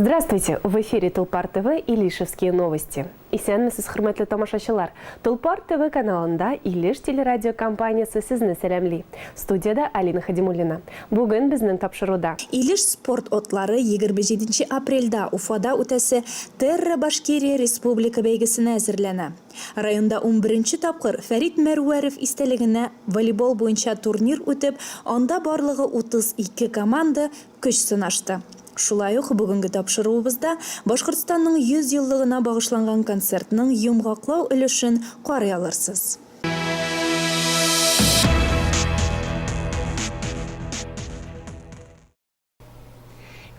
Здравствуйте! В эфире Тулпар ТВ Илишевские новости. Исәнмесез, хөрмәтле тамашачылар! Тулпар ТВ каналында Илеш телерадиокомпаниясе сезне сәламли. Студиядә Алина Хадимуллина. Бүген безнең тапшыруда. Илеш спорт атлары 27 нче апрельдә Уфада үтәсе Терра Башкирия республика бәйгесенә әзерләнә. Районда унберенче тапкыр Фәрит Мәрвәров истәлегенә волейбол буенча турнир үтеп, анда барлыгы 32 команда көч сынашты. Шулай ук бүгенге тапшыруыбызда Башкортстанның 100 еллыгына багышланган концертның йомгаклау өлешен карый алырсыз.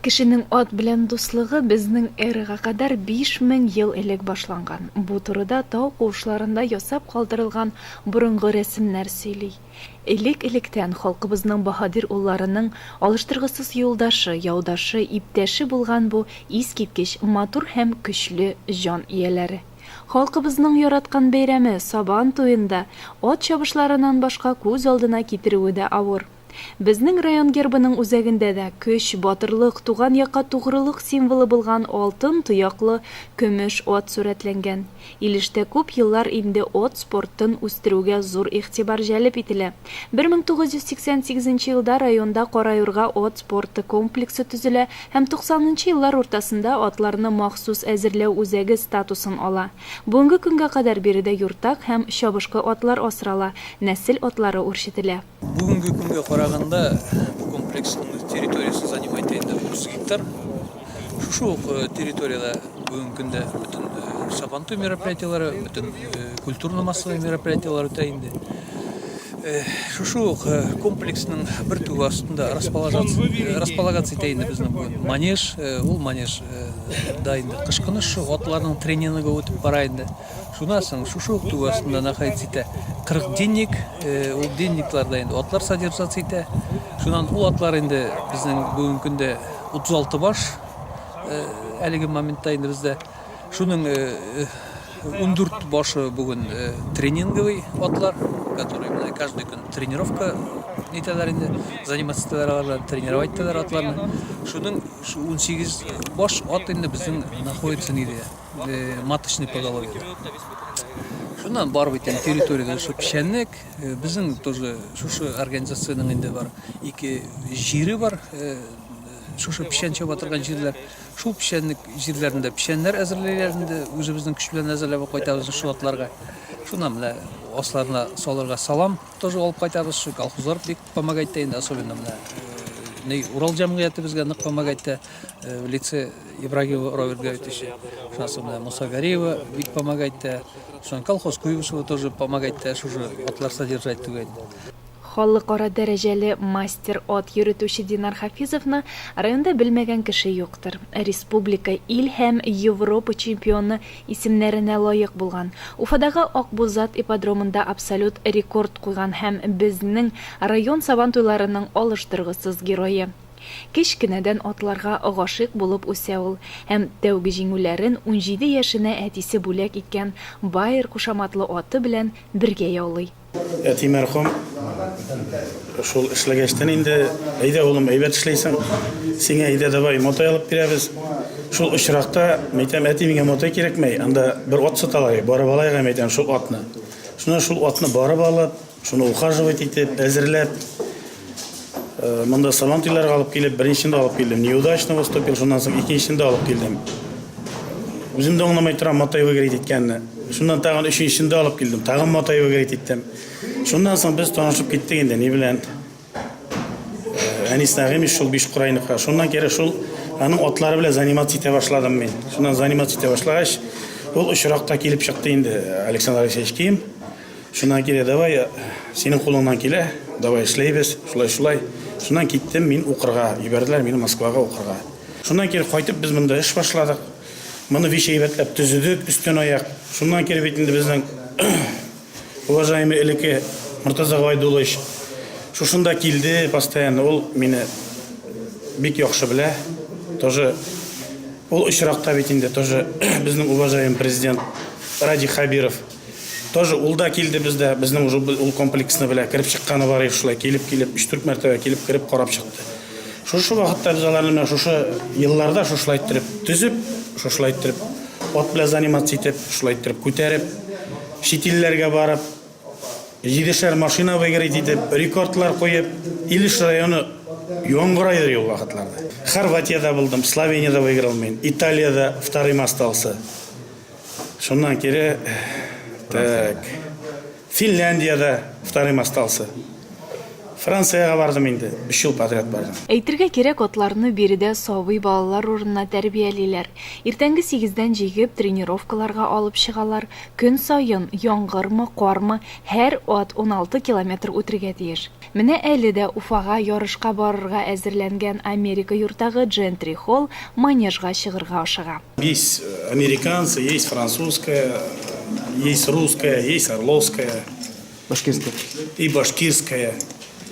Кешенең ат белән дуслыгы безнең эрага кадәр 5000 ел элек башланган. Бу турыда тау куышларында ясап калдырылган борынгы рәсемнәр сөйли. Элек-электән халкыбызның баһадир улларының алыштыргысыз юлдашы, яудашы, иптәше булган бу искиткеч матур һәм көчле җан ияләре. Халкыбызның яраткан бәйрәме, Сабан туен да ат чабышларыннан башка күз алдына китерүе дә авыр. Безнең район гербының үзәгендә дә көч, батырлык, туган якка тугрылык символы булган алтын тояклы көмеш ат сурәтләнгән. Илештә күп еллар инде ат спортын үстерүгә зур игътибар җәлеп ителә. 1988 нче елда районда Караюрга ат спорты комплексы төзелә һәм 90 нчы еллар уртасында атларны махсус әзерләү үзәге статусын ала. Бүгенге көнгә кадәр биредә юртак һәм чабышкы атлар асрала, нәсел атлары үрчетелә. Бүгенге көнгә караганда бу комплексның территориясе занимает инде 30 гектар. Шушы ук э, территориядә бүгенге көндә бөтен э, Сабантуй мероприятиеләре, бөтен э, культурно-массовый мероприятиеләр үтә инде. Шушы ук комплексның бер түбә астында располагаться, располагаться итә инде безнең бүген манеж. Ул манеж да инде кышкыны шу атларның тренингы үтеп бара инде. Шуннан соң шушы ук түбә астында находиться итә 40 денник, ул денникларда инде атлар содержаться итә. Шуннан ул атлар инде безнең бүгенге көндә 36 баш әлеге моментта инде бездә. Шуның 14 башы бүген тренинговый атлар, которые менә каждый көн тренировка нитәләр инде, заниматься итәләр алар белән, тренировать итәләр атларны. Шуның 18 баш ат инде безнең находится нидә. Маточный поголовье. Шуннан бар бит инде территориядә шул печәнлек, безнең тоже шушы организациянең инде бар ике җире бар, шушы печән чаба торган җирләр. Шул печәнлек җирләрендә печәннәр әзерлиләр инде, үзебезнең көч белән әзерләп кайтабыз шул атларга. Шуннан менә асларына салырга салам тоже алып кайтабыз, шул колхозлар бик помогать итә инде, особенно менә ни Урал җәмгыяте безгә нык помогать итә. В лице Ибрагимова Роберт Гавитовича. Шуннан соң менә Муса Гариева бик помогать итә. Шуннан колхоз Куйбышева тоже помогать итә, шушы атлар содержать итүгә инде. Халыкара дәрәҗәле мастер ат йөретүче Динар Хафизовны районда белмәгән кеше юктыр. Республика, ил һәм Европа чемпионы исемнәренә лаек булган, Уфадагы Акбузат ипподромында абсолют рекорд куйган һәм безнең район Сабантуйларының алыштыргысыз герое. Кечкенәдән атларга гашыйк булып үсә ул һәм тәүге җиңүләрен 17 яшенә әтисе бүләк иткән Байер кушаматлы аты белән бергә яулый. Әти мәрхүм шул эшләгәчтен инде, әйдә, улым, әйбәт эшләйсең, сиңа әйдә, давай, мотай алып бирәбез. Шул очракта, мәйтәм, әти, миңа мотай кирәкмәй, анда бер ат саталар, барып алайык, мәйтәм, шул атны. Шуннан шул атны барып алып, Шуны ухаживать итеп, әзерләп, монда Сабан туйларга алып килеп, беренчесен дә алып килдем. Неудачно выступил, шуннан соң икенчесен дә алып килдем. Үзем дә аңламай торам, матай выиграть иткәнне. Шуннан тагын өченчесен дә алып килдем, тагын матай выиграть иттем. Шуннан соң без танышып киттек инде, ни белән. Әнис Нәгыймович шул биш курайныкка. Шуннан кире шул аның атлары белән заниматься итә башладым мин. Шуннан заниматься итә башлагач, ул очракта килеп чыкты инде Александр Алексеевич Ким. Шуннан килә, давай, синең кулыңнан килә, давай эшләйбез, шулай-шулай. Шуннан киттем мин укырга, җибәрделәр мине Москвага укырга. Шуннан кире кайтып без монда эш башладык. Моны биш әйбәтләп төзедек, өстән аяк. Шуннан кире бит инде безнең уважаемый элекке Мортаза Габайдуллович шушында килде постоянно. Ул мине бик яхшы белә. Тоже ул очракта бит инде тоже безнең уважаемый президент Радий Хабиров Тоже ул да килде бездә, безнең уже ул комплексны белә, кереп чыкканы бар иде шулай, килеп-килеп, өч-дүрт мәртәбә килеп кереп карап чыкты. Шушы вакытта без аларны менә шушы елларда шушылай иттереп төзеп, шушылай иттереп ат белән заниматься итеп, шулай иттереп күтәреп, чит илләргә барып, җидешәр машина выиграть итеп, рекордлар куеп, Илеш районы яңгырай иде ул вакытларда. Хорватиядә булдым, Словениядә выиграл мин, Италиядә вторым остался. Шуннан кире, так, Финляндиядә вторым остался. Франциягә бардым инде, өч ел подряд бардым. Әйтергә кирәк, атларны биредә сабый балалар урынына тәрбиялиләр. Иртәнге сигездән җигеп, тренировкаларга алып чыгалар. Көн саен, яңгырмы, кармы, һәр ат 16 километр үтергә тиеш. Менә әле дә Уфага ярышка барырга әзерләнгән Америка юртагы Джентри Холл манежга чыгырга ашыга. Есть американцы, есть французская, есть русская, есть орловская. Башкирская. И башкирская.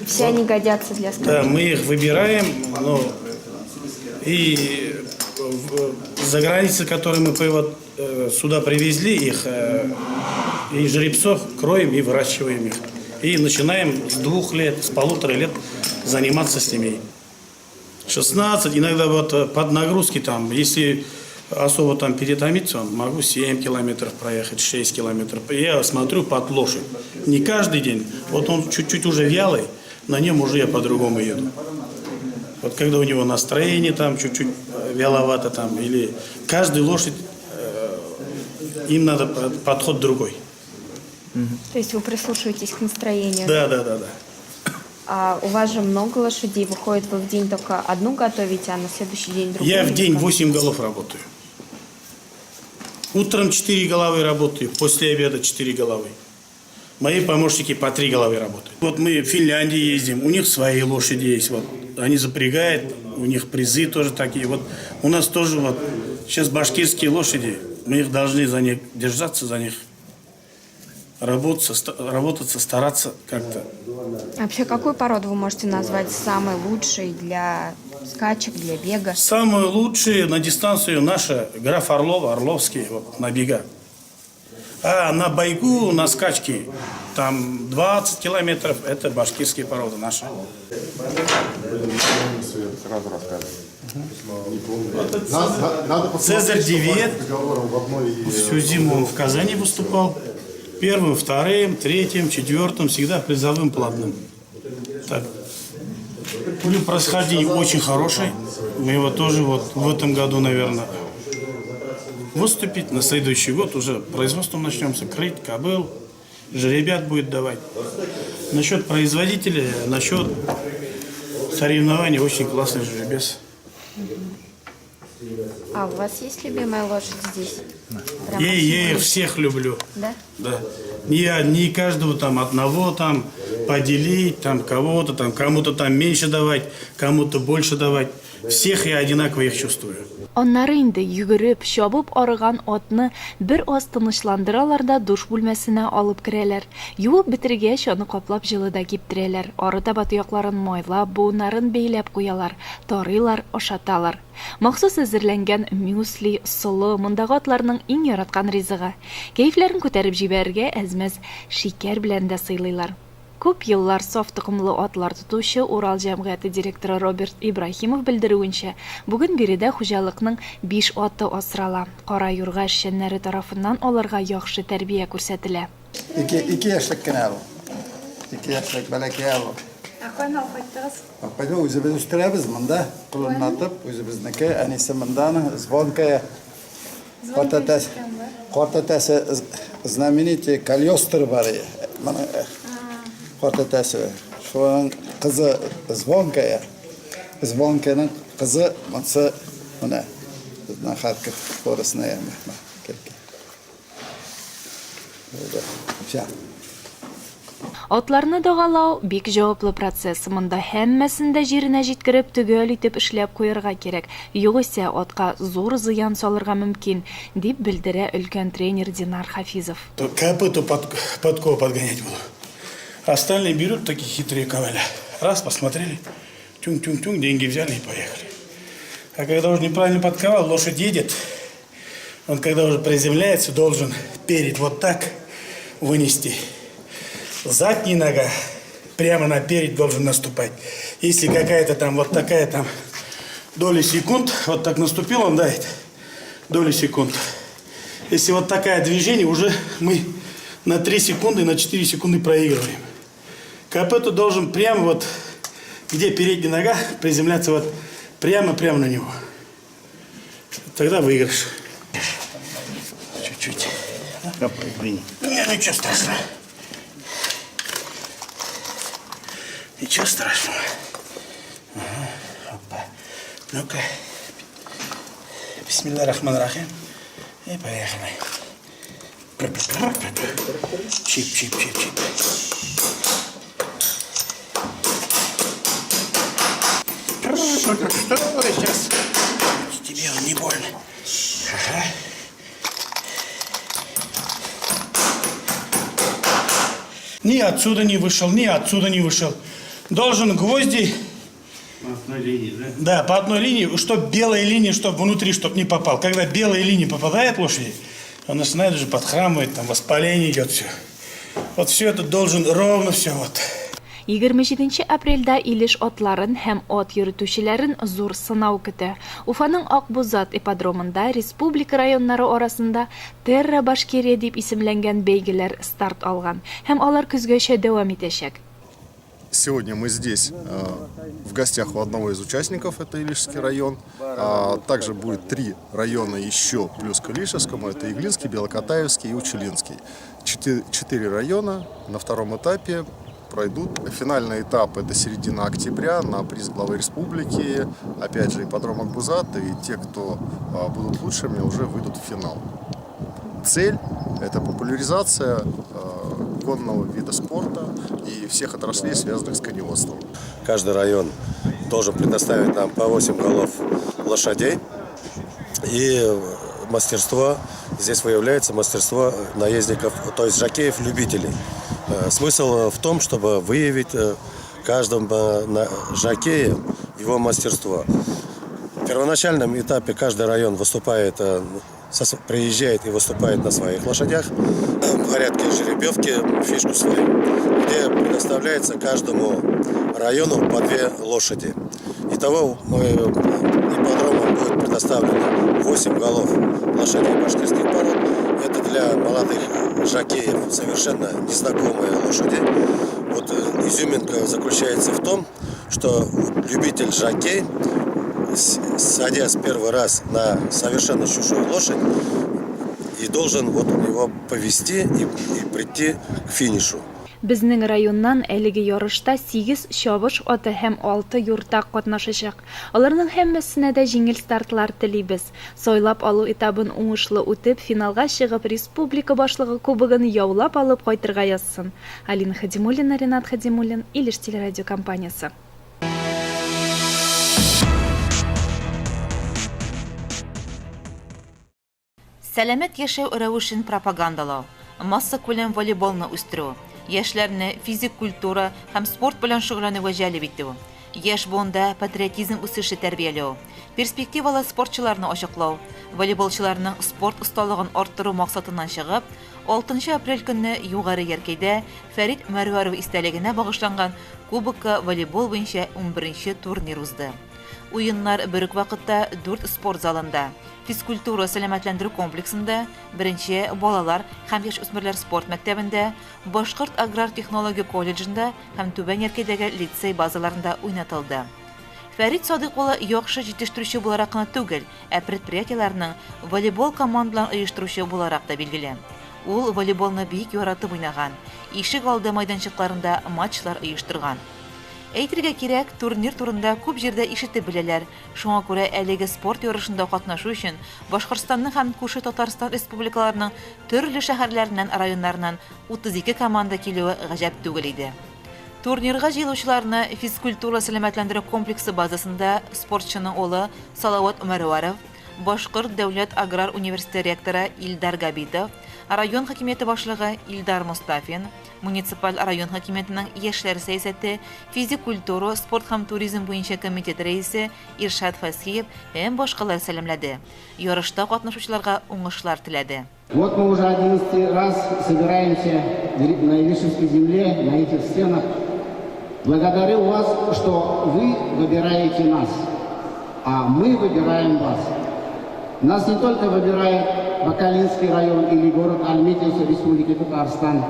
Все они годятся для скачек. Да, мы их выбираем, но и за границы, которые мы вот сюда привезли их, и жеребцов кроем и выращиваем их. И начинаем с 2 лет, с полутора лет заниматься с ними. 16, иногда вот под нагрузки там, если особо там перетомиться, могу 7 километров проехать, 6 километров. Я смотрю под лошадь. Не каждый день. Вот он чуть-чуть уже вялый, на нем уже я по-другому еду. Вот когда у него настроение там чуть-чуть вяловато там, или каждый лошадь, им надо подход другой. То есть вы прислушиваетесь к настроению? Да, да, да, да. А у вас же много лошадей, выходит, вы в день только одну готовите, а на следующий день другую? Я в день 8 голов работаю. Утром 4 головы работаю, после обеда 4 головы. Мои помощники по 3 головы работают. Вот мы в Финляндии ездим, у них свои лошади есть. Вот. Они запрягают, у них призы тоже такие. Вот у нас тоже вот сейчас башкирские лошади, мы их должны за них держаться, за них работаться, стараться как-то. А вообще, какую породу вы можете назвать самой лучшей для скачек, для бега? Самые лучшие на дистанцию наша граф Орлова, Орловский, вот, на бега. А на байгу, на скачки, там 20 километров, это башкирские породы наши. Сразу рассказываю. Вот Цезарь Девет. Всю зиму он в Казани выступал. Первым, вторым, третьим, четвертым, всегда призовым платным. Так. У него происхождение очень хорошее. Мы его тоже вот в этом году, наверное, выступить. На следующий год уже производством начнемся. Крыть, кобыл, жеребят будет давать. Насчет производителя, насчет соревнований, очень классный жеребец. А у вас есть любимая лошадь здесь? Прям Я, очень я их любите? всех люблю. Да? Да. Я не каждого там одного там поделить, там кого-то, там кому-то там меньше давать, кому-то больше давать. Всех я одинаково их чувствую. Аннары инде йөгереп, чабып арыган атны бер аз тынычландыралар да душ бүлмәсенә алып керәләр. Юып бетергәч, аны каплап җылыда киптерәләр. Ары таба тоякларын майлап, буыннарын бәйләп куялар, тарыйлар, ашаталар. Махсус әзерләнгән мюсли, солы мондагы атларның иң яраткан ризыгы. Кәефләрен күтәреп җибәрергә әз-мәз шикәр белән дә сыйлыйлар. Күп еллар саф токымлы атлар тотучы Урал җәмгыяте директоры Роберт Ибраһимов белдерүенчә, бүген биредә хуҗалыкның 5 аты асрала. Кара юрга эшчәннәре тарафыннан аларга яхшы тәрбия күрсәтелә. Ике яшьлек кенә ул. 2 яшьлек бәләкәй ул. Ә каян алып кайттыгыз? Алып үзебез үстерәбез монда, колынлатып, үзебезнеке, әнисе монда аның, Звонкая. Картәтәсе знаменитый Калиостро бар. Моның картәтәсе. Шуның кызы Звонкая. Звонканың кызы монсы менә безнең Харьков поросная. Всё. Атларны дагалау бик җаваплы процесс. Монда һәммәсен дә җиренә җиткереп, төгәл итеп эшләп куярга кирәк. Югыйсә атка зур зыян салырга мөмкин, дип белдерә өлкән тренер Динар Хафизов. Копыту подкову подгонять буду. Остальные берут такие хитрые ковали. Раз, посмотрели, тюнг-тюнг-тюнг, деньги взяли и поехали. А когда уже неправильно подковал, лошадь едет, он когда уже приземляется, должен перед вот так вынести. Задняя нога Прямо на перед должен наступать. Если какая-то там вот такая там доля секунд, вот так наступил он, да, долю секунд. Если вот такое движение, уже мы на 3 секунды, на 4 секунды проигрываем. Копыту должен прямо вот, где передняя нога, приземляться вот прямо-прямо на него. Тогда выигрыш. Чуть-чуть. Не, ничего страшного. Ничего страшного. Ага. Опа. Ну-ка. Бисмилла рахман рахим. И поехали. Чип, чип, чип, чип. Что сейчас? Тебе он не больно. Ага. Ни отсюда не вышел, ни отсюда не вышел. Должен гвозди... По одной линии, да? Да, по одной линии, чтоб белая линия, чтоб внутри, чтоб не попал. Когда белая линия попадает лошади, он начинает уже подхрамывать, там воспаление идет, все. Вот все это должен ровно все вот. 27 апрельдә Илеш атларын һәм ат йөртүчеләрен зур сынау көтә. Уфаның Акбузат ипподромында республика районнары арасында Терра Башкирия дип исемләнгән бәйгеләр старт алган һәм алар көзгәчә дәвам итәчәк. Сегодня мы здесь в гостях у одного из участников, это Илишский район. Также будет 3 района еще плюс к Илишевскому, это Иглинский, Белокатаевский и Учалинский. 4 района на втором этапе пройдут. Финальный этап – это середина октября на приз главы республики. Опять же, ипподром Акбузат, и те, кто будут лучшими, уже выйдут в финал. Цель – это популяризация конного вида спорта и всех отраслей, связанных с коневодством. Каждый район должен предоставить нам по 8 голов лошадей. И мастерство, здесь выявляется мастерство наездников, то есть жокеев-любителей. Смысл в том, чтобы выявить каждому жокею его мастерство. В первоначальном этапе каждый район выступает, приезжает и выступает на своих лошадях в порядке жеребьевки, фишку свою, где предоставляется каждому району по 2 лошади. Итого ипподромом будет предоставлено 8 голов лошадей башкирских пород. Это для молодых жокеев совершенно незнакомые лошади. Вот изюминка заключается в том, что любитель жокей, садясь первый раз на совершенно чужую лошадь, и должен вот его повести и прийти к финишу. Безнең районнан әлеге ярышта 8 чабыш аты һәм 6 юртак катнашачак. Аларның һәммәсенә дә җиңел стартлар телибез. Сайлап алу этабын уңышлы үтеп, финалга чыгып, республика башлыгы кубогын яулап алып кайтырга язсын. Алина Хадимуллина, Ренат Хадимуллин, Илеш телерадиокомпаниясе. Сәламәт яшәү рәвешен пропагандалау, массакүләм волейболны үстерү, яшьләрне физик культура һәм спорт белән шөгыльләнүгә җәлеп итү, яшь буында патриотизм үсеше тәрбияләү, перспективалы спортчыларны ачыклау, волейболчыларның спорт осталыгын арттыру максатыннан чыгып, 6 апрель көнне Югары Яркәйдә Фәрит Мәрвәров истәлегенә багышланган Кубокка волейбол буенча 11 турнир узды. Уеннар бер үк вакытта 4 спорт залында, физкультура сәламәтләндерү комплексында, беренче балалар һәм яшүсмерләр спорт мәктәбендә, Башкорт аграр технология колледжында һәм Түбән Яркәйдәге лицей базаларында уйнатылды. Фәрит Садыйк улы яхшы җитештерүче буларак кына түгел, ә предприятиеләрнең волейбол командаларын оештыручы буларак та билгеле. Ул волейболны бик яратып уйнаган, ишек алды майданчыкларында матчлар оештырган. Әйтергә кирәк, турнир турында күп җирдә ишетеп беләләр. Шуңа күрә әлеге спорт ярышында катнашу өчен Башкортстанның һәм күрше Татарстан республикаларының төрле шәһәрләреннән, районнарыннан 32 команда килүе гаҗәп түгел иде. Турнирга җыелучыларны физкультура сәламәтләндерү комплексы базасында спортчының улы Салават Мәрвәров, Башкорт дәүләт аграр университеты ректоры Илдар Габитов, район хакимияте башлыгы Илдар Мустафин, муниципаль район хакимиятенең яшьләр сәясәте, физик культура, спорт һәм туризм буенча комитет рәисе Иршат Фасхиев һәм башкалар сәламләде. Ярышта катнашучыларга уңышлар теләде. Вот мы уже 11 раз собираемся на Илишевской земле, на этих стенах. Благодарю вас, что вы выбираете нас, а мы выбираем вас. Нас не только выбирает Бакалинский район или город Альметьевск Республики Татарстан.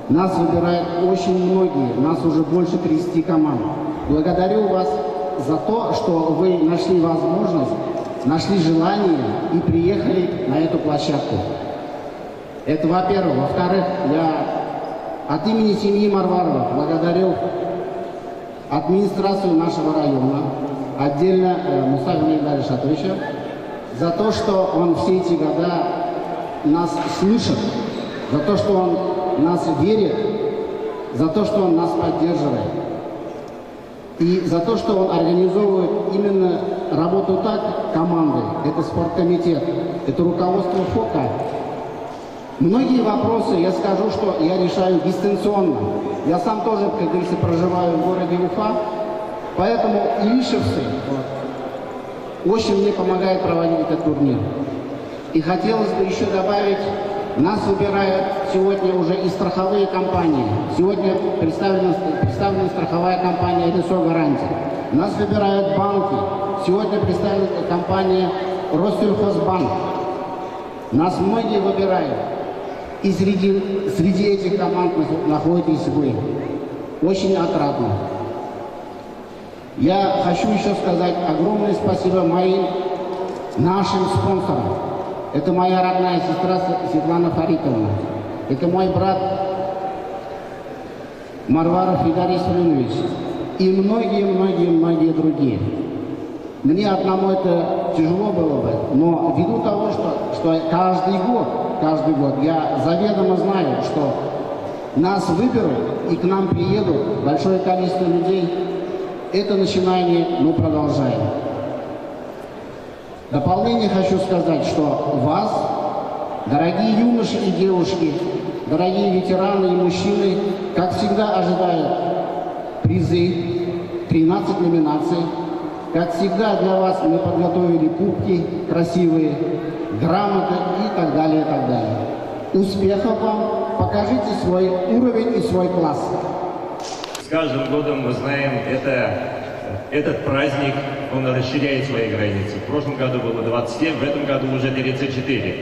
Нас выбирают очень многие, нас уже больше 30 команд. Благодарю вас за то, что вы нашли возможность, нашли желание и приехали на эту площадку. Это во-первых. Во-вторых, я от имени семьи Марваровых благодарю администрацию нашего района, отдельно Мустафина Ильдара Шатовича, за то, что он все эти года нас слышит, за то, что он нас верит, за то, что он нас поддерживает. И за то, что он организовывает именно работу так команды. Это спорткомитет, это руководство ФОКа. Многие вопросы, я скажу, что я решаю дистанционно. Я сам тоже, как говорится, проживаю в городе Уфа, поэтому илишевцы очень мне помогают проводить этот турнир. И хотелось бы еще добавить, нас выбирают сегодня уже и страховые компании. Сегодня представлена страховая компания «Ресо Гарантия». Нас выбирают банки. Сегодня представлена компания «Россельхозбанк». Нас многие выбирают. И среди этих команд находитесь вы. Очень отрадно. Я хочу еще сказать огромное спасибо моим, нашим спонсорам. Это моя родная сестра Светлана Фаритовна. Это мой брат Марваров Идарий Сулинович. И многие-многие-многие другие. Мне одному это тяжело было бы, но ввиду того, что каждый год я заведомо знаю, что нас выберут и к нам приедут большое количество людей, это начинание мы продолжаем. В дополнение хочу сказать, что вас, дорогие юноши и девушки, дорогие ветераны и мужчины, как всегда ожидают призы, 13 номинаций. Как всегда для вас мы подготовили кубки красивые, грамоты и так далее, и так далее. Успехов вам! Покажите свой уровень и свой класс. С каждым годом мы знаем, этот праздник, он расширяет свои границы. В прошлом году было 27, в этом году уже 34.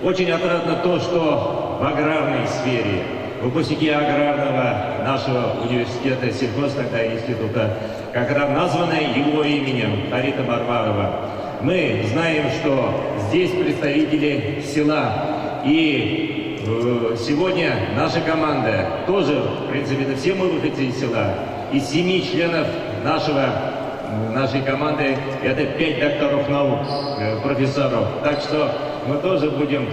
Очень отрадно то, что в аграрной сфере выпускники аграрного нашего университета, сельхоз тогда института, как раз названы его именем Фарита Марварова. Мы знаем, что здесь представители села. И сегодня наша команда тоже, в принципе, это все мы выходцы из села. Из 7 членов нашей команды это 5 докторов наук, профессоров. Так что мы тоже будем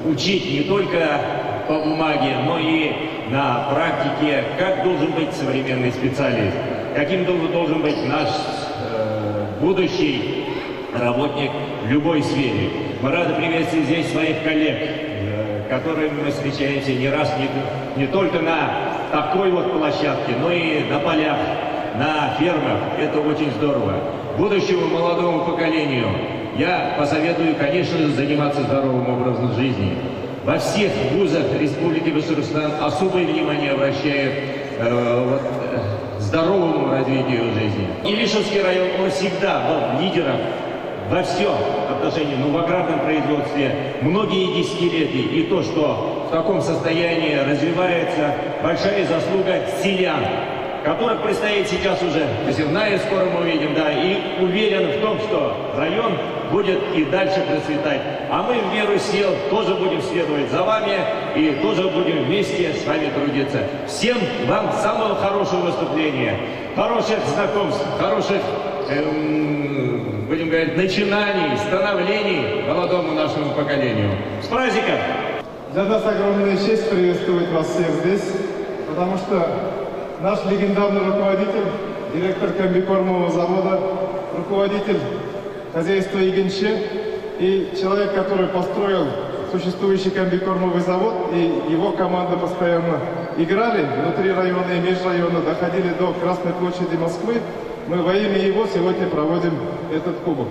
учить не только по бумаге, но и на практике, как должен быть современный специалист, каким должен быть наш будущий работник в любой сфере. Мы рады приветствовать здесь своих коллег, которыми мы встречаемся не раз, не только на такой вот площадке, но и на полях, на фермах. Это очень здорово. Будущему молодому поколению я посоветую, конечно же, заниматься здоровым образом жизни. Во всех вузах Республики Башкортостан особое внимание обращают здоровому развитию жизни. Илишевский район, он всегда был лидером во всем отношении, но в аграрном производстве многие десятилетия. И то, что в таком состоянии развивается, большая заслуга селян, которых предстоит сейчас уже посевная, скоро мы увидим, да, и уверен в том, что район будет и дальше процветать. А мы в меру сил тоже будем следовать за вами и тоже будем вместе с вами трудиться. Всем вам самого хорошего выступления, хороших знакомств, хороших, будем говорить, начинаний, становлений молодому нашему поколению. С праздником! Для нас огромная честь приветствовать вас всех здесь, потому что наш легендарный руководитель, директор комбикормового завода, руководитель хозяйства Игенче и человек, который построил существующий комбикормовый завод, и его команда постоянно играли внутри района и межрайона, доходили до Красной площади Москвы. Мы во имя его сегодня проводим этот кубок.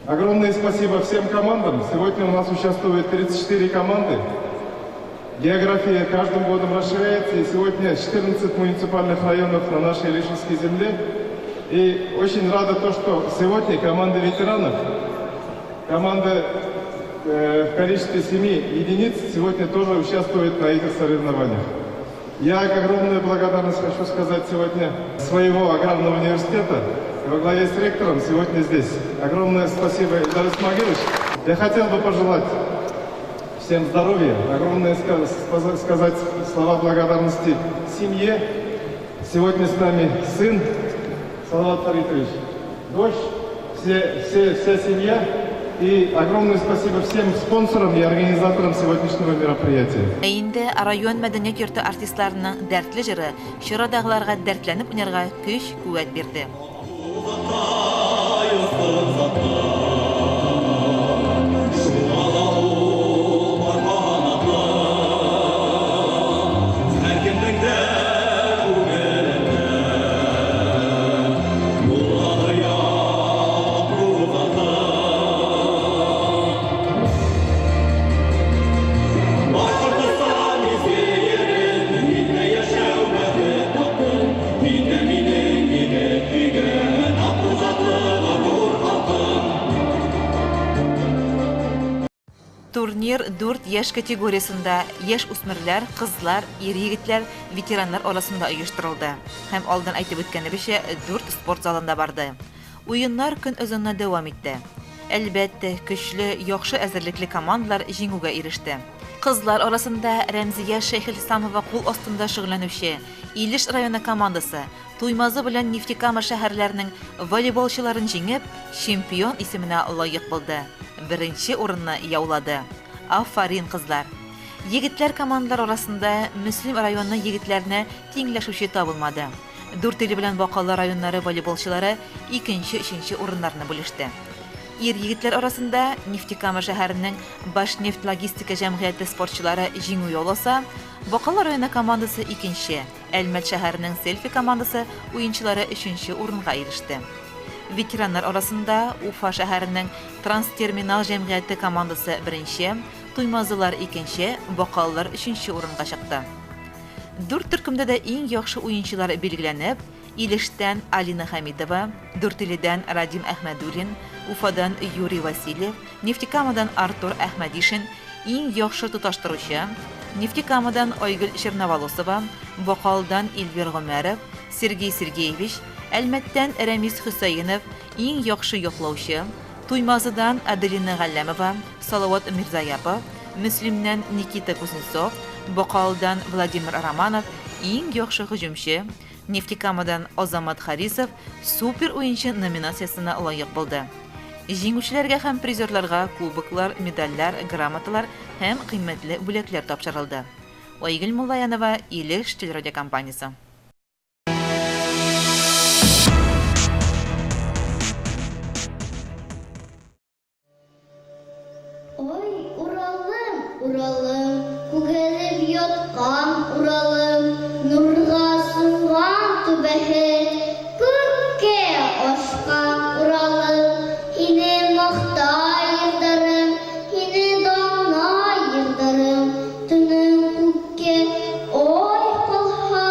Огромное спасибо всем командам. Сегодня у нас участвует 34 команды. География каждым годом расширяется, и сегодня 14 муниципальных районов на нашей Илишевской земле. И очень рада то, что сегодня команда ветеранов, команда в количестве 7 единиц сегодня тоже участвует на этих соревнованиях. Я огромную благодарность хочу сказать сегодня своего аграрного университета во главе с ректором сегодня здесь. Огромное спасибо, Ильдар Исмагилович. Я хотел бы пожелать всем здоровья, огромное сказать слова благодарности семье. Сегодня с нами сын Салават Фаритович, дочь, вся семья. И огромное спасибо всем спонсорам и организаторам сегодняшнего мероприятия. Ә инде район мәдәният йорты артистларының дәртле җыры чарадагыларга дәртләнеп уйнарга көч, куәт бирде. Турнир дүрт яшь категориясендә яшь үсмерләр, кызлар, ир-егетләр, ветераннар арасында оештырылды. Һәм алдан әйтеп үткәнебезчә, дүрт спорт залында барды. Уеннар көн озынына дәвам итте. Әлбәттә, көчле, яхшы әзерлекле командалар җиңүгә иреште. Кызлар арасында Рәмзия Шәйхелисламова кул астында шөгыльләнүче Илеш районы командасы Туймазы белән Нефтекама шәһәрләренең волейболчыларын җиңеп, чемпион исеменә лаек булды. Беренче урынны яулады. Афарин, кызлар! Егетләр командалар арасында Мөслим районы егетләренә тиңләшүче табылмады. Дүртөйле белән Бакалы районнары волейболчылары икенче-өченче урыннарны бүлеште. Ир-егетләр арасында Нефтекама шәһәренең Башнефть логистика җәмгыяте спортчылары җиңү яуласа, Бакалы районы командасы икенче, Әлмәт шәһәренең Селфи командасы уенчылары өченче урынга иреште. Ветераннар арасында Уфа шәһәренең Транстерминал җәмгыяте командасы беренче, туймазылар икенче, бакалылар өченче урынга чыкты. Дүрт төркемдә дә иң яхшы уенчылар билгеләнеп, Илештән Алина Хәмитова, Дүртөйледән Радим Әхмәдуллин, Уфадан Юрий Васильев, Нефтекамадан Артур Әхмәдишин иң яхшы тоташтыручы, Нефтекамадан Айгөл Черноволосова, Бакалыдан Илвир Гомәров, Сергей Сергеевич, Әлмәттән Рәмис Хөсәенов иң яхшы яклаучы, Туймазыдан Аделина Галләмова, Салават Мирзаяпов, Мөслимнән Никита Кузнецов, Бакалыдан Владимир Романов иң яхшы һөҗүмче, Нефтекамадан Азамат Харисов Супер уенчы номинациясенә лаек булды. Җиңүчеләргә һәм призерларга кубоклар, медальләр, грамоталар һәм кыйммәтле бүләкләр тапшырылды. Айгөл Муллаянова, Илеш телерадиокомпаниясе. Ой, Уралым, Уралым, күгәреп яткан Уралым, нурга сынган түбәһе, күккә ашкан Уралым, һине мактый йырдарым, һине данлай йырдарым, төнең күккә ай калса,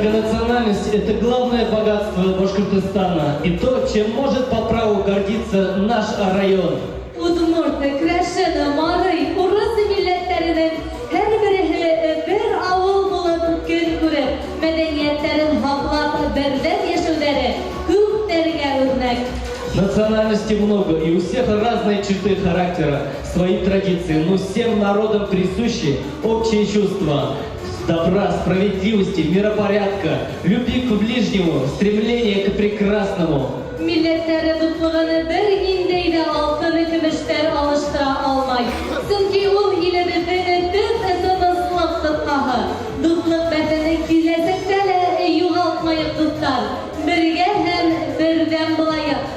Многонациональность – это главное богатство Башкортостана и то, чем может по праву гордиться наш район. Удмурт, керәшен, мари, урыс милләтләренең һәрбереһе бер авыл булып көн күреп, мәдәниятләрен һаклап бердәм яшәүләре күпләргә үрнәк. Национальностей много, и у всех разные черты характера, свои традиции, но всем народам присущи общие чувства добра, справедливости, миропорядка, любви к ближнему, стремление к прекрасному. Милләтләре дуслыгын бернинди дә алтын-көмешләр алыштыра алмый. Чөнки ул илебезнең төп тынычлык тоткаһы. Дуслык бәхетен киләчәктә дә югалтмыйк, дуслар. Бергә һәм бердәм булыйк.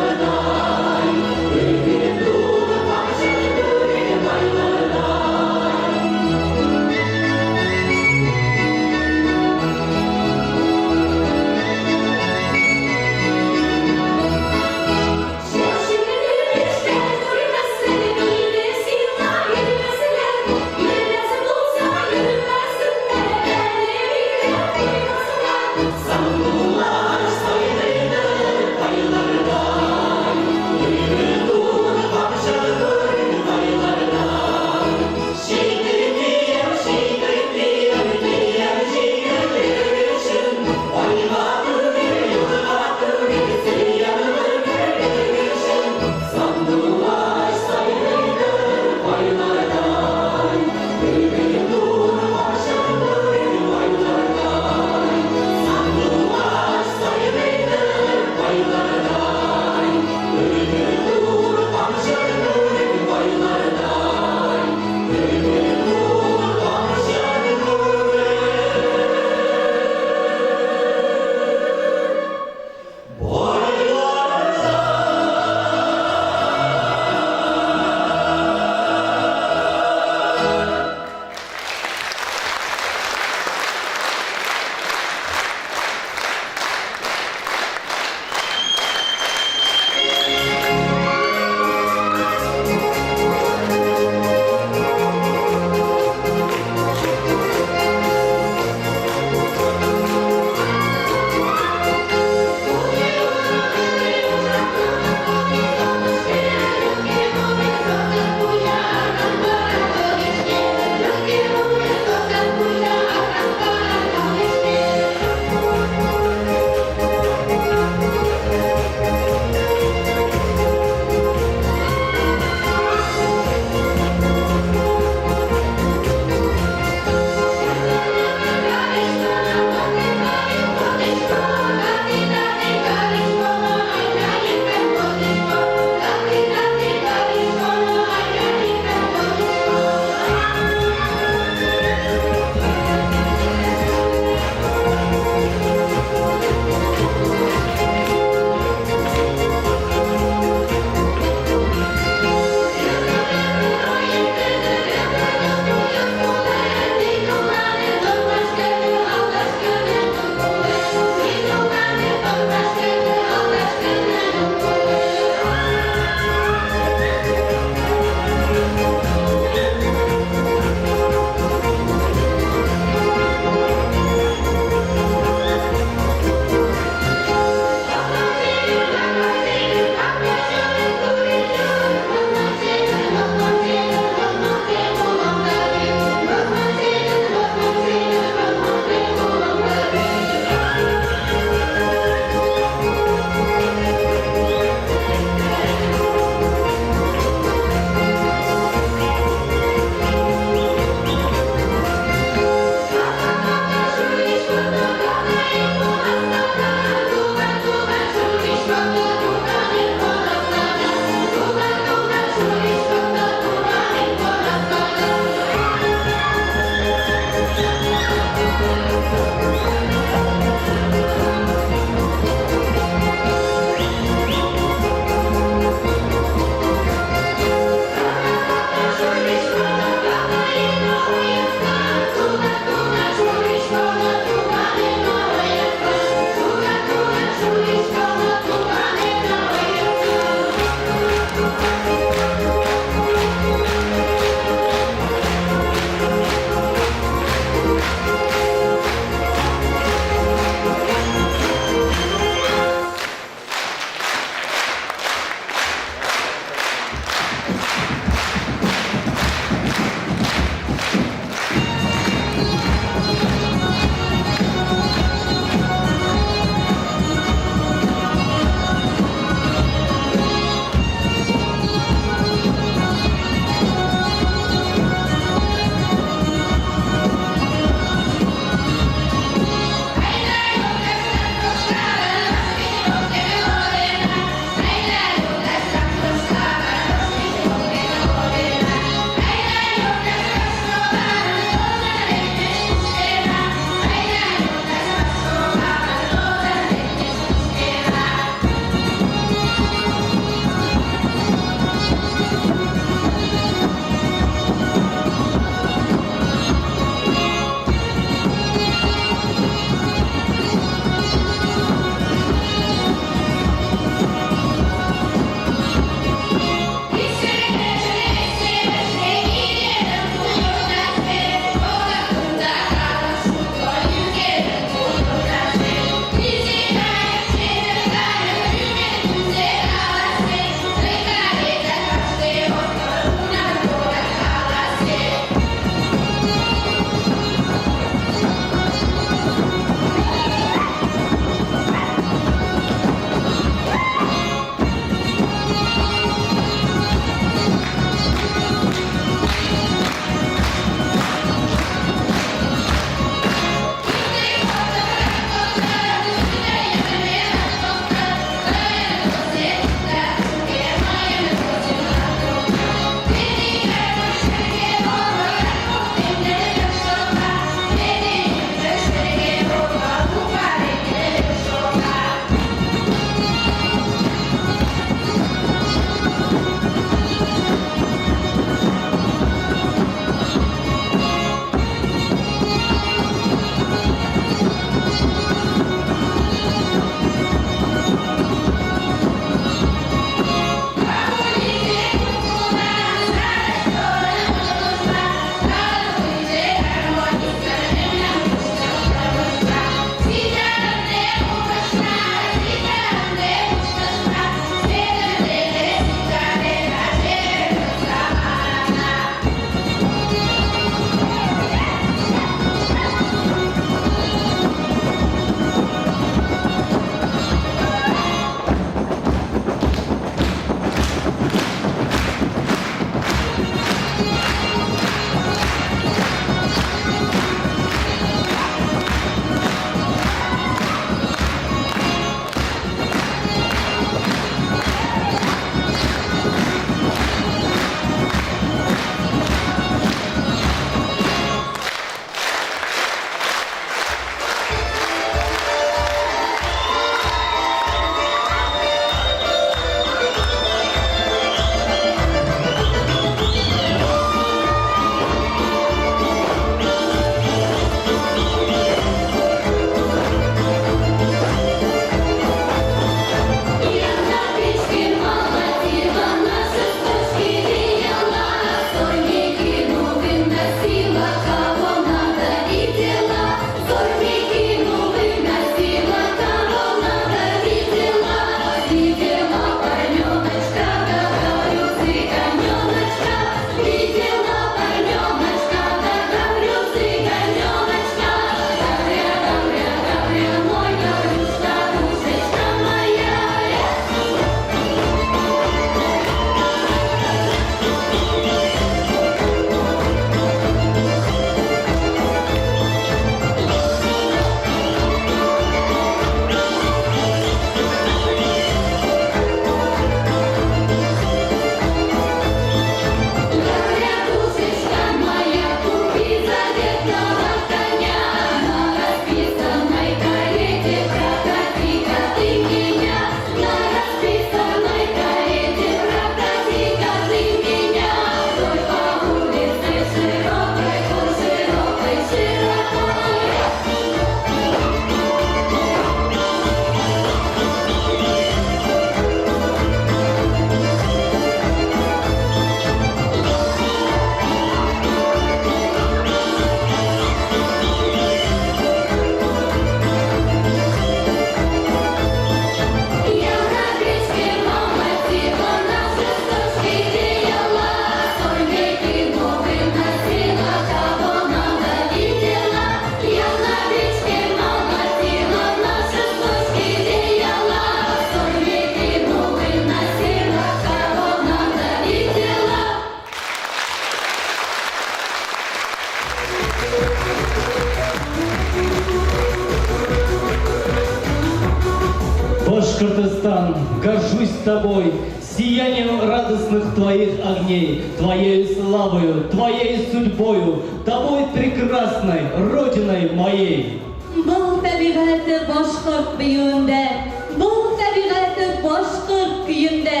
Башкортостан, горжусь тобой, сиянием радостных твоих огней, твоей славою, твоей судьбою, тобой прекрасной, родиной моей. Был табигате башкорт биюендә, Был табигате башкорт көендә,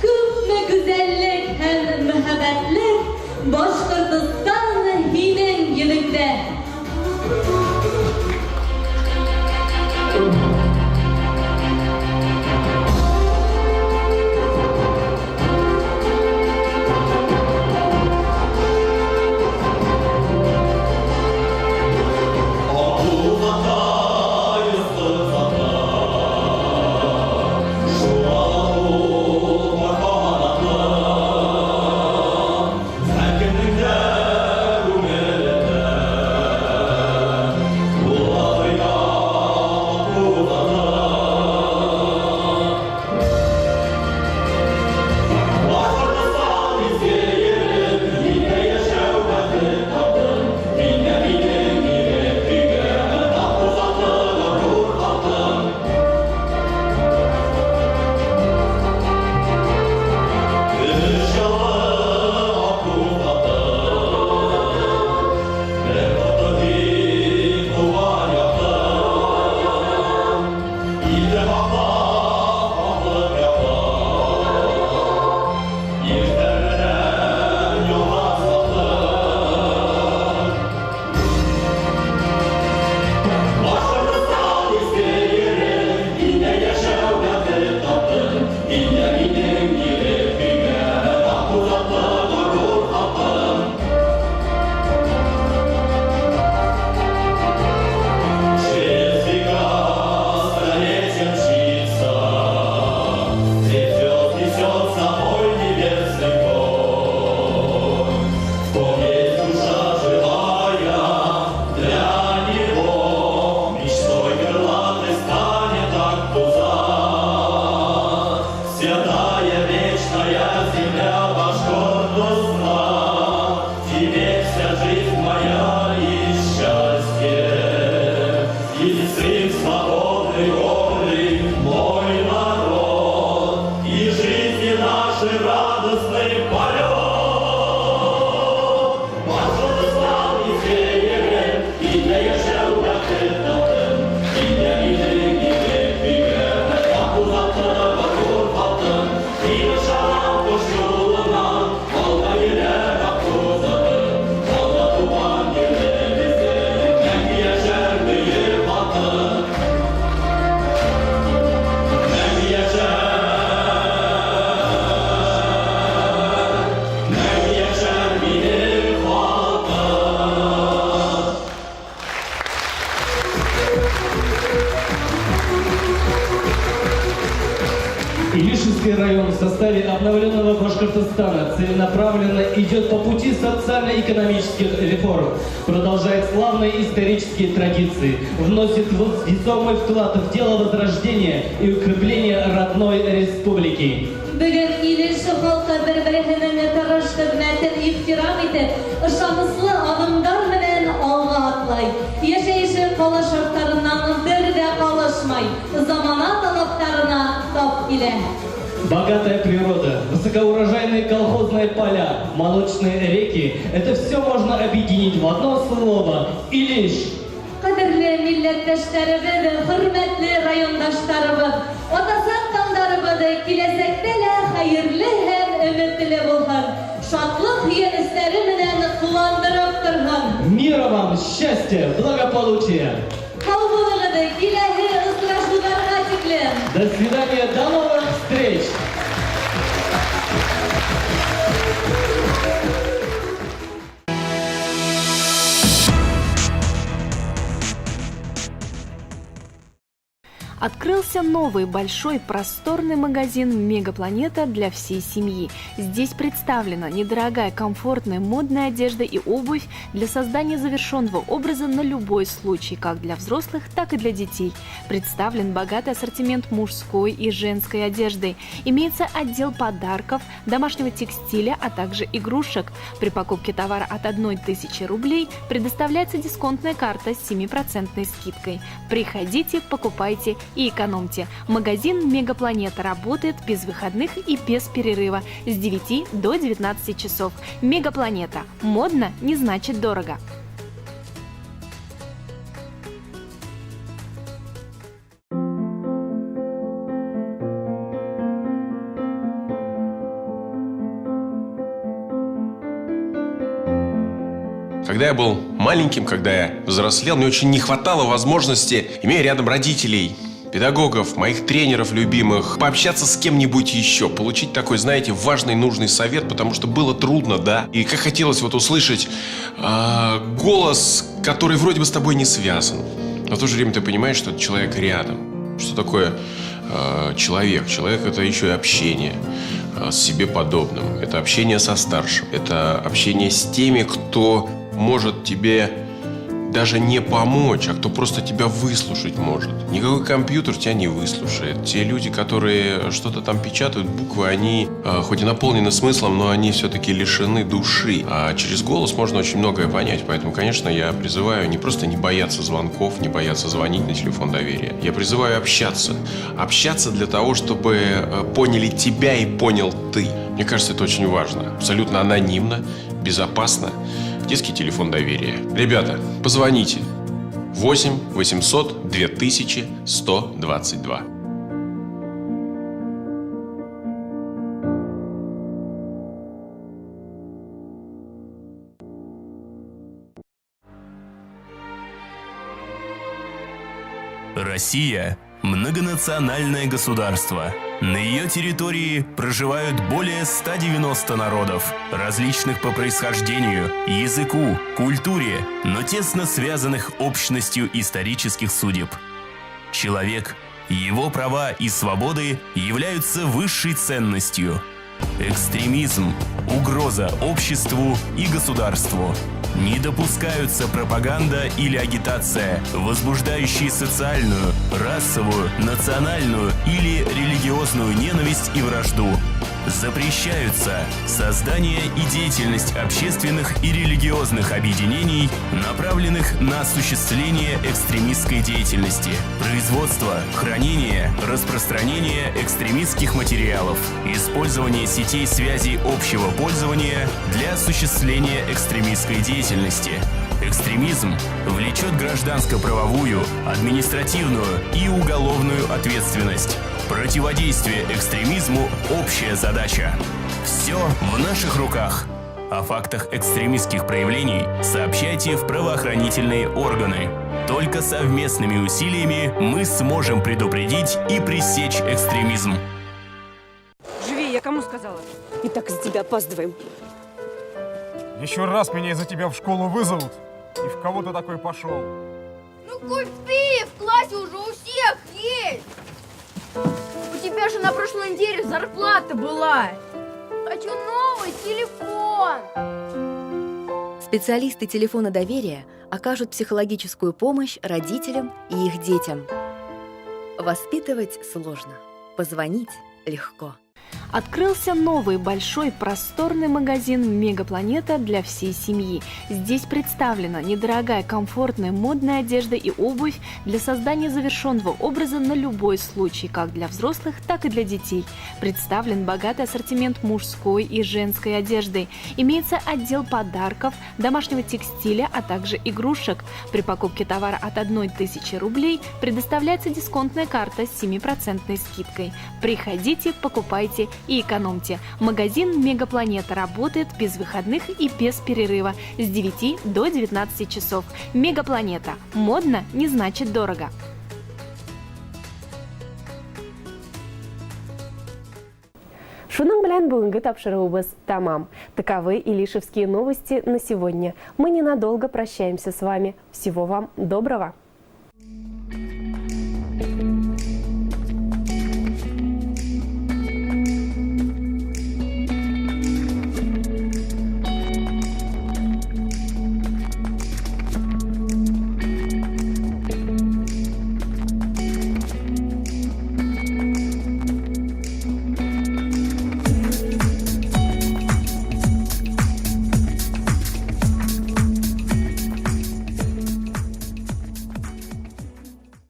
Күпме гүзәллек һәм мәһабәтлек, Башкортостан, һинең йөзеңдә. Илишевский район в составе обновленного Башкортостана целенаправленно идет по пути социально-экономических реформ, продолжает славные исторические традиции, вносит весомый вклад в дело возрождения и укрепления родной республики. Бүген Илеш халкы бер-береһенең тырыш хезмәтен ихтирам итеп, ышаныслы адымнар белән алга атлый. Яшәеше кала шартларыннан бер дә калышмый, замана талапларына тап килә. Богатая природа, высокоурожайные колхозные поля, молочные реки – это все можно объединить в одно слово – Илиш. Кадерле милләттәшләребез, хөрмәтле райондашларыбыз, атасак таңнарыбыз киләчәктә лә хәерле һәм өметле булсын, шатлык һөенечләре белән куандырып торсын. Мира вам, счастья, благополучия! Сау булыгыз, киләһе очрашуларга тиклем! До свидания, до новых встреч! Открылся новый большой просторный магазин «Мегапланета» для всей семьи. Здесь представлена недорогая, комфортная, модная одежда и обувь для создания завершенного образа на любой случай, как для взрослых, так и для детей. Представлен богатый ассортимент мужской и женской одежды. Имеется отдел подарков, домашнего текстиля, а также игрушек. При покупке товара от 1000 рублей предоставляется дисконтная карта с 7% скидкой. Приходите, покупайте. и экономьте. Магазин «Мегапланета» работает без выходных и без перерыва с 9 до 19 часов. «Мегапланета». Модно не значит дорого. Когда я был маленьким, когда я взрослел, мне очень не хватало возможности, имея рядом родителей, педагогов, моих тренеров любимых, пообщаться с кем-нибудь еще, получить такой, знаете, важный, нужный совет, потому что было трудно, да. И как хотелось вот услышать голос, который вроде бы с тобой не связан, но в то же время ты понимаешь, что этот человек рядом. Что такое человек? Человек – это еще и общение с себе подобным, это общение со старшим, это общение с теми, кто может тебе даже не помочь, а кто просто тебя выслушать может. Никакой компьютер тебя не выслушает. Те люди, которые что-то там печатают, буквы, они хоть и наполнены смыслом, но они все-таки лишены души. А через голос можно очень многое понять. Поэтому, конечно, я призываю не просто не бояться звонков, не бояться звонить на телефон доверия. Я призываю общаться. Общаться для того, чтобы поняли тебя и понял ты. Мне кажется, это очень важно. Абсолютно анонимно, безопасно. Детский телефон доверия. Ребята, позвоните. 8 800 2122. Россия – многонациональное государство. На ее территории проживают более 190 народов, различных по происхождению, языку, культуре, но тесно связанных общностью исторических судеб. Человек, его права и свободы являются высшей ценностью. Экстремизм – угроза обществу и государству. Не допускаются пропаганда или агитация, возбуждающие социальную, расовую, национальную или религиозную ненависть и вражду. Запрещаются создание и деятельность общественных и религиозных объединений, направленных на осуществление экстремистской деятельности, производство, хранение, распространение экстремистских материалов, использование сетей связи общего пользования для осуществления экстремистской деятельности. Экстремизм влечет гражданско-правовую, административную и уголовную ответственность. Противодействие экстремизму – общая задача. Все в наших руках. О фактах экстремистских проявлений сообщайте в правоохранительные органы. Только совместными усилиями мы сможем предупредить и пресечь экстремизм. Живи, я кому сказала? И так из-за тебя опаздываем. Еще раз меня из-за тебя в школу вызовут. И в кого ты такой пошел? Ну купи, в классе уже у всех есть. У тебя же на прошлой неделе зарплата была. Хочу новый телефон. Специалисты телефона доверия окажут психологическую помощь родителям и их детям. Воспитывать сложно, позвонить легко. Открылся новый большой просторный магазин «Мегапланета» для всей семьи. Здесь представлена недорогая, комфортная, модная одежда и обувь для создания завершенного образа на любой случай, как для взрослых, так и для детей. Представлен богатый ассортимент мужской и женской одежды. Имеется отдел подарков, домашнего текстиля, а также игрушек. При покупке товара от 1000 рублей предоставляется дисконтная карта с 7% скидкой. Приходите, покупайте и экономьте. Магазин «Мегапланета» работает без выходных и без перерыва с 9 до 19 часов. «Мегапланета». Модно не значит дорого. Шуның белән бүгенге тапшыруыбыз тәмам. Таковы Илишевские новости на сегодня. Мы ненадолго прощаемся с вами. Всего вам доброго.